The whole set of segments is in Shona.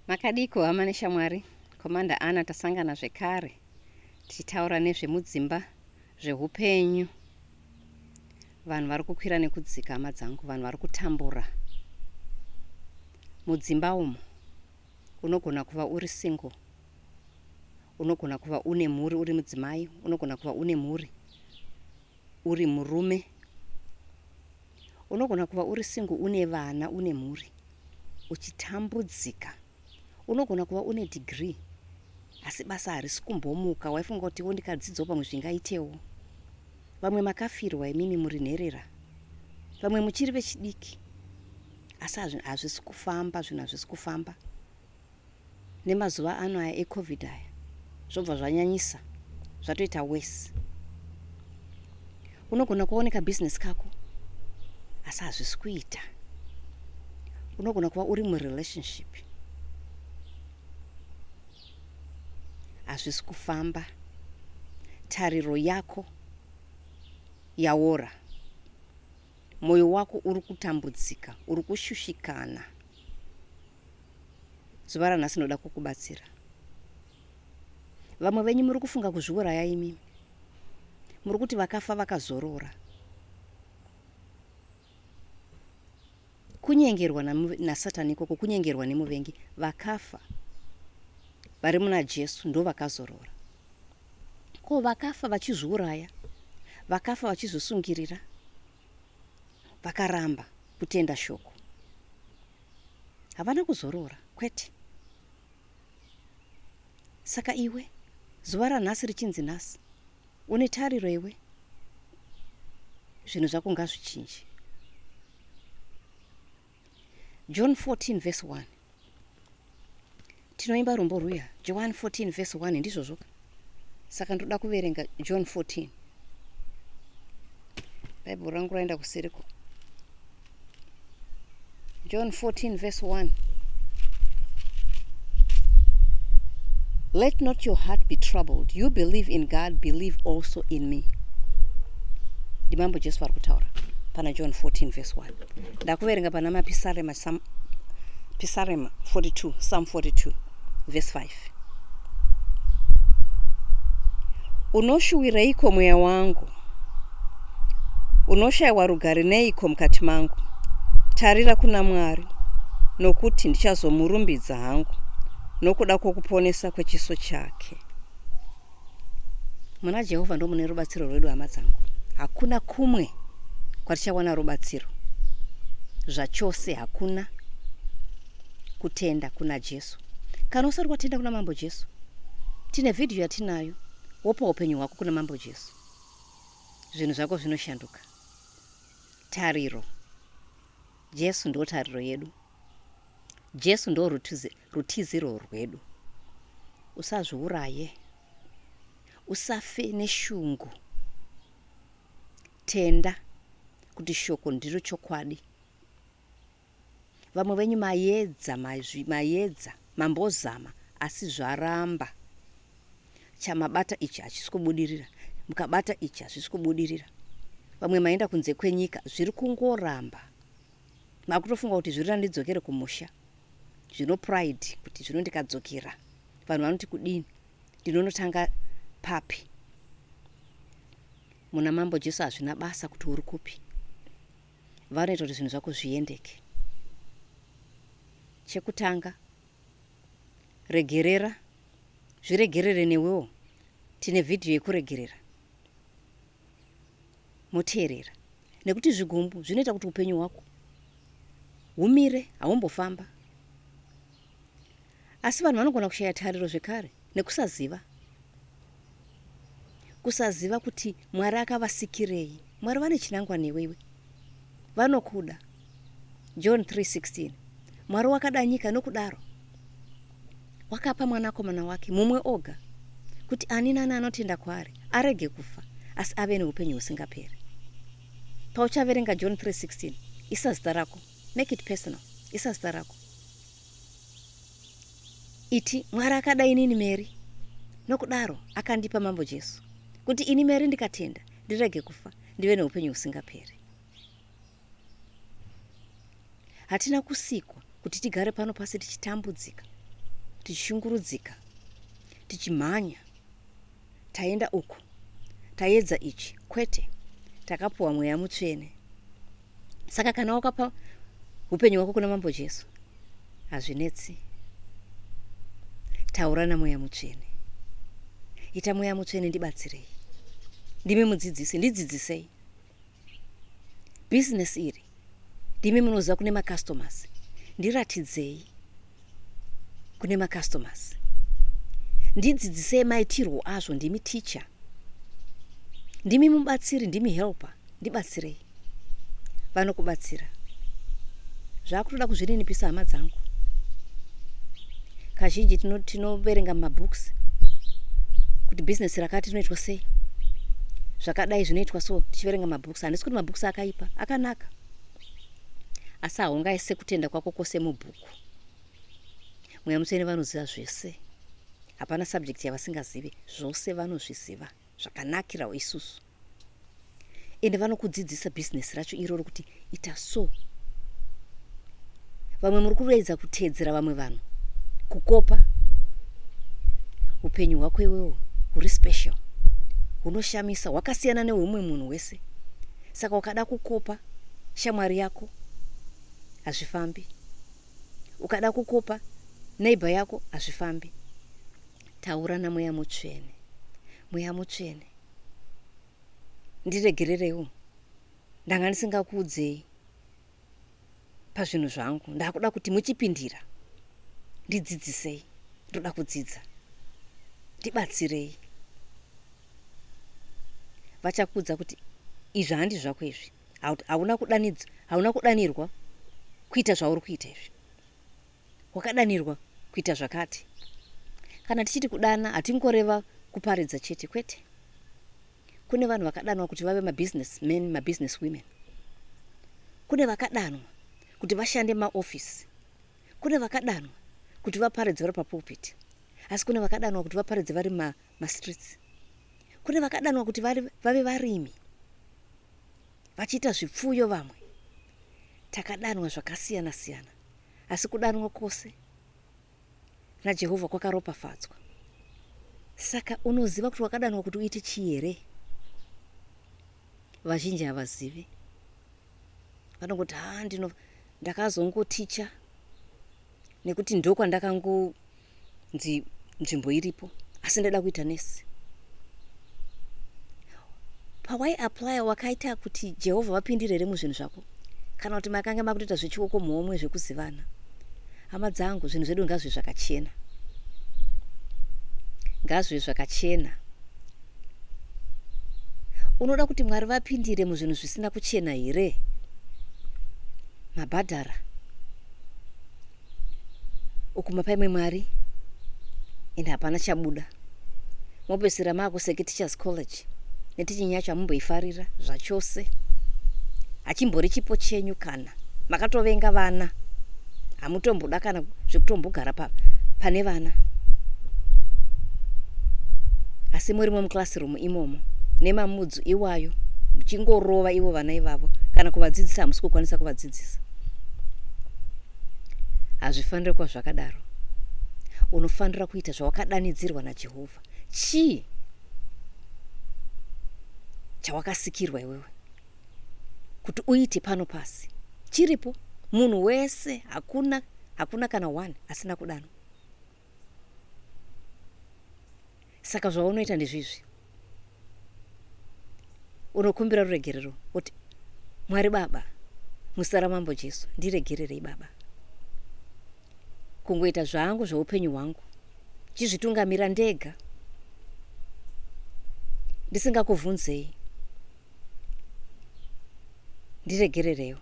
Makadiiko hama neshamwari, Commander Anna tasangana zvekare tichitaura nezvemudzimba zvehupenyu. Vanhu vari kukwira nekudzika hama dzangu, vanhu vari kutambura mudzimba umu. Unogona kuva uri single, unogona kuva une mhuri uri mudzimai, unogona kuva une mhuri uri murume, unogona kuva uri single une vana une mhuri uchitambudzika. Unogona kuva une degree asi basa harisi kumbomuka, waifunga kuti wo ndikadzidzawo pamwe zvingaitewo. Vamwe makafirwa imimi muri nherera, vamwe muchiri vechidiki asi hazvisi kufamba, zvinhu hazvisi kufamba. Nemazuva ano aya eCovid aya zvobva zvanyanyisa zvatoita worse. Unogona kuva une kabusiness kako asi hazvisi kuita. Unogona kuva uri murelationship hazvisi kufamba. Tariro yako yaora. Moyo wako uri kutambudzika, uri kushushikana. Zuva ranhasi ndoda kukubatsira. Vamwe venyu muri kufunga kuzviuraya imimi. Muri kuti vakafa vakazorora. Kunyengerwa naSatani ikoko, kunyengerwa nemuvengi. Vakafa vari muna Jesu ndovakazorora. Ko vakafa vachizviuraya, vakafa vachizvisungirira, vakaramba kutenda shoko. Havana kuzorora, kwete. Saka iwe, zuva ranhasi richinzi nhasi, une tariro iwe? Zvinhu zvako ngazvichinje. John 14 verse 1. Tinoimba rumbo rwuya, John 14 verse 1, ndizvozvo? Saka ndoda kuverenga John 14. Bible rangu raenda kusiriko. John 14 verse 1. Let not your heart be troubled. You believe in God, believe also in me. Ndimambo Jesu vari kutaura pana John 14 verse 1. Ndakuverenga pana Mapisarema Pisarema 42, Psalm 42 verse 5. Unoshuwireiko mweya wangu? Unoshaiwa rugare neiko mukati mangu? Tarira kuna Mwari, nokuti ndichazomurumbidza hangu nokuda kwokuponesa kwechiso chake. Muna Jehovha ndomune rubatsiro rwedu, hama dzangu. Hakuna kumwe kwatichawana rubatsiro zvachose, hakuna kutenda kuna Jesu. Kana usati watenda kuna Mambo Jesu, tine vhidhiyo yatinayo, wopa upenyu hwako kuna Mambo Jesu, zvinhu zvako zvinoshanduka. Tariro. Jesu ndo tariro yedu. Jesu ndo rutiziro rwedu. Usazviuraye. Usafe neshungu. Tenda kuti shoko ndiro chokwadi. Vamwe venyu mayedza, mayedza, mambozama asi zvaramba. Chamabata ichi hachisi kubudirira, mukabata ichi hazvisi kubudirira. Vamwe maenda kunze kwenyika zviri kungoramba. Makutofunga kuti zviri nani ndidzokere kumusha. Zvino pride kuti zvino ndikadzokera vanhu vanoti kudini, ndinonotanga papi? Muna Mambo Jesu hazvina basa kuti uri kupi. Vanoita kuti zvinhu zvako zviendeke. Chekutanga, regerera, zviregerere newewo. Tine vhidhiyo yekuregerera. Moteerera. Nekuti zvigumbu zvinoita kuti upenyu hwako humire, haumbofamba. Asi vanhu vanogona kushaya tariro zvekare nekusaziva. Kusaziva kuti Mwari akavasikirei. Mwari vane chinangwa newe iwe. Vanokuda. John 3:16. Mwari wakada nyika nokudaro wakapa mwanakomana wake mumwe oga kuti ani nani anotenda kwaari arege kufa asi ave neupenyu husingaperi. Pauchaverenga John 3:16 isa zita rako. Make it personal. Isa zita rako. Iti, Mwari akada inini Mary, nokudaro akandipa Mambo Jesu, kuti ini Mary ndikatenda, ndirege kufa, ndive neupenyu husingaperi. Hatina kusikwa kuti tigare pano pasi tichitambudzika. tichishungurudzika, tichimhanya, taenda uku, taedza ichi. Kwete, takapuwa Mweya Mutsvene. Saka kana wakapa upenyu hwako kuna Mambo Jesu, hazvinetsi. Taura naMweya Mutsvene. Ita Mweya Mutsvene, ndibatsirei. Ndimi mudzidzisi, ndidzidzisei. Bhizinesi iri ndimi munoziva kune macustomers, ndiratidzei kune macustomers, ndidzidzisei maitirwo azvo. Ndimi ticha, ndimi mubatsiri, ndimi helper, ndibatsirei. Vanokubatsira. Zvakutoda kuzvininipisa, hama dzangu. Kazhinji tinoverenga mumabooks kuti bhizinesi rakati rinoitwa sei, zvakadai zvinoitwa so, tichiverenga mabooks. Handisi kuti mabooks akaipa, akanaka, asi haungaise kutenda kwako kwose mubhuku. Mweya Mutsvene vanoziva zvese, hapana subject yavasingazivi, zvose vanozviziva zvakanakirawo isusu. Ende vanokudzidzisa bhizinesi racho iroro kuti ita so. Vamwe muri kuedza kuteedzera vamwe vanhu, kukopa. Upenyu hwako iwewo huri special, hunoshamisa, hwakasiyana nehwemumwe munhu wese. Saka ukada kukopa shamwari yako, hazvifambi. Ukada kukopa neighbor yako, hazvifambi. Taura naMweya Mutsvene. Mweya Mutsvene, ndiregererewo, ndanga ndisingakuudzei pazvinhu zvangu. Ndakuda kuti muchipindira, ndidzidzisei, ndoda kudzidza, ndibatsirei. Vachakuudza kuti izvi handi zvako izvi, hauna kudanirwa kuita zvauri kuita izvi, wakadanirwa kuita zvakati. Kana tichiti kudana, hatingoreva kuparidza chete, kwete. Kune vanhu vakadanwa kuti vave mabusiness men, mabusiness women. Kune vakadanwa kuti vashande maofisi. Kune vakadanwa kuti vaparidze vari papulpit, asi kune vakadanwa kuti vaparidze vari mastreets. Kune vakadanwa kuti vave varimi vachiita zvipfuyo. Vamwe takadanwa zvakasiyana siyana, asi kudanwa kwose naJehovha kwakaropafadzwa. Saka unoziva kuti wakadanwa kuti uite chii here? Vazhinji havazivi, vanongoti, "Ha, ndino ndakazongoticha nekuti ndokwandakangonzi nzvimbo iripo, asi ndada kuita nesi." Pawaiapplya, wakaita kuti Jehovha vapindire here muzvinhu zvako, kana kuti makanga makutoita zvechioko muhomwe, zvekuzivana? Hama dzangu, zvinhu zvedu ngazvive zvakachena, ngazvive zvakachena. Unoda kuti Mwari vapindire muzvinhu zvisina kuchena here? Mabhadhara uku, mapaimwe mwari, ende hapana chabuda. Mopedzisira maakuSeke Teachers College, neteaching yacho hamumboifarira zvachose, hachimbori chipo chenyu. Kana makatovenga vana, hamutomboda kana zvekutombogara pane vana, asi murimo muclassroom imomo nemamudzu iwayo, muchingorova ivo vana ivavo. Kana kuvadzidzisa hamusi kukwanisa kuvadzidzisa. Hazvifaniri kuva zvakadaro. Unofanira kuita zvawakadanidzirwa naJehovha. Chii chawakasikirwa iwewe kuti uite pano pasi? Chiripo. Munhu wese, hakuna kana one asina kudanwa. Saka zvaunoita ndezvizvi: unokumbira ruregerero, kuti, "Mwari Baba, muzita raMambo Jesu, ndiregererei Baba, kungoita zvangu zveupenyu hwangu, chizvitungamira ndega ndisingakuvhunzei. Ndiregererewo.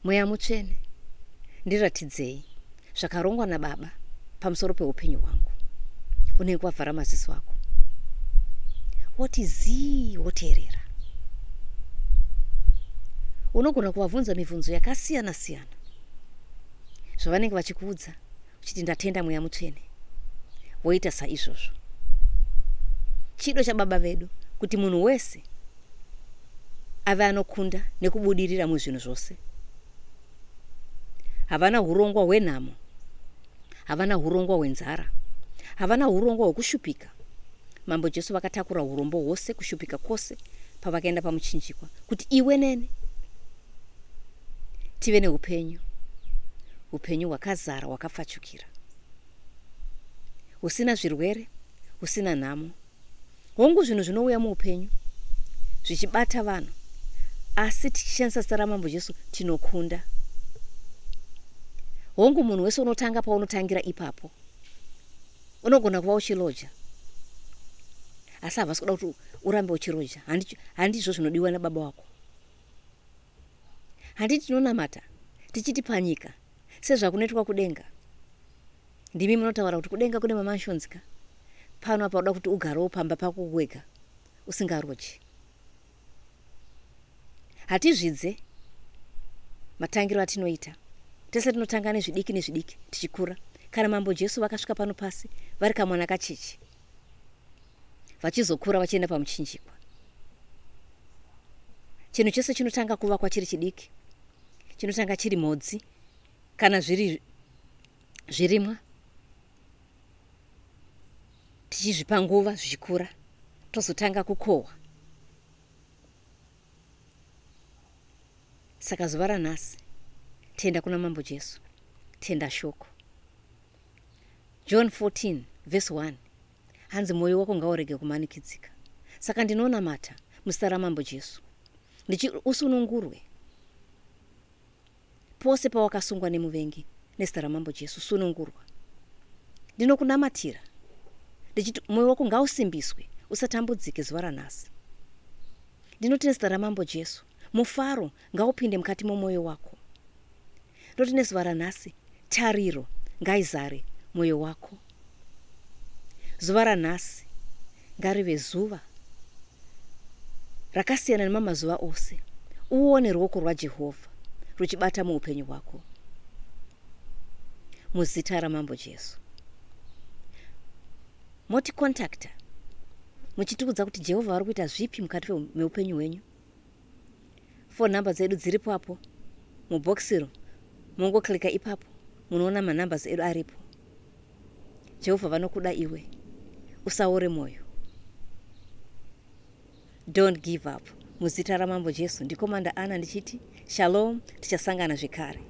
Mweya Mutsvene, ndiratidzei zvakarongwa naBaba pamusoro peupenyu hwangu." Unenge wavhara maziso ako, woti zii, woteerera. Unogona kuvabvunza mibvunzo yakasiyana siyana. Zvavanenge vachikuudza, uchiti, "Ndatenda, Mweya Mutsvene," woita saizvozvo. Chido chaBaba vedu kuti munhu wese ave anokunda nekubudirira muzvinhu zvose. Havana urongwa hwenhamo. Havana hurongwa hwenzara. Havana hurongwa hwekushupika. Mambo Jesu vakatakura hurombo hwose, kushupika kwose pavakaenda pamuchinjikwa kuti iwe neni tive neupenyu, upenyu hwakazara, hwakapfachukira, husina zvirwere, husina nhamo. Hongu, zvinhu zvinouya muupenyu zvichibata vanhu, asi tichishandisa zita raMambo Jesu tinokunda. Hongu, munhu wese unotanga paunotangira ipapo. Unogona kuva uchiloja, asi havasi kuda kuti urambe uchiroja. Handizvo zvinodiwa nababa wako. Handiti tinonamata tichiti panyika sezvakunoitwa kudenga? Ndimi munotaura kuti kudenga kune mamansions ka? Pano apa uda kuti ugarewo pamba pako wega usingaroji. Hatizvidze matangiro atinoita. Tese tinotanga nezvidiki nezvidiki tichikura. Kana Mambo Jesu vakasvika pano pasi vari kamwana kacheche, vachizokura vachienda pamuchinjikwa. Chinhu chese chinotanga kuvakwa chiri chidiki, chinotanga chiri mhodzi kana zviri zvirimwa, tichizvipa nguva zvichikura, tozotanga kukohwa. Saka zuva ranhasi tenda kuna Mambo Jesu, tenda shoko. John 14 verse 1 hanzi mwoyo wako ngaurege kumanikidzika. Saka ndinonamata muzita raMambo Jesu ndichi usunungurwe pose pawakasungwa nemuvengi nezita raMambo Jesu, sunungurwa. Ndinokunamatira ndichiti mwoyo wako ngausimbiswe, usatambudzike zuva ranhasi. Ndinoti nezita raMambo Jesu, mufaro ngaupinde mukati momwoyo wako. Ndoti nezuva ranhasi, tariro ngaizare mwoyo wako. Zuva ranhasi ngarive zuva rakasiyana nemamazuva ose. Uone ruoko rwaJehovha ruchibata muupenyu hwako. Muzita raMambo Jesu. Moticontacta muchitiudza kuti Jehovha vari kuita zvipi mukati meupenyu hwenyu. Phone number dzedu dziripo apo mubhokisiro, mongoklika ipapo munoona manumbers edu aripo. Jehovha vanokuda iwe, usaore moyo. Don't give up. Muzita raMambo Jesu, ndiKomanda Anna ndichiti shalom, tichasangana zvekare.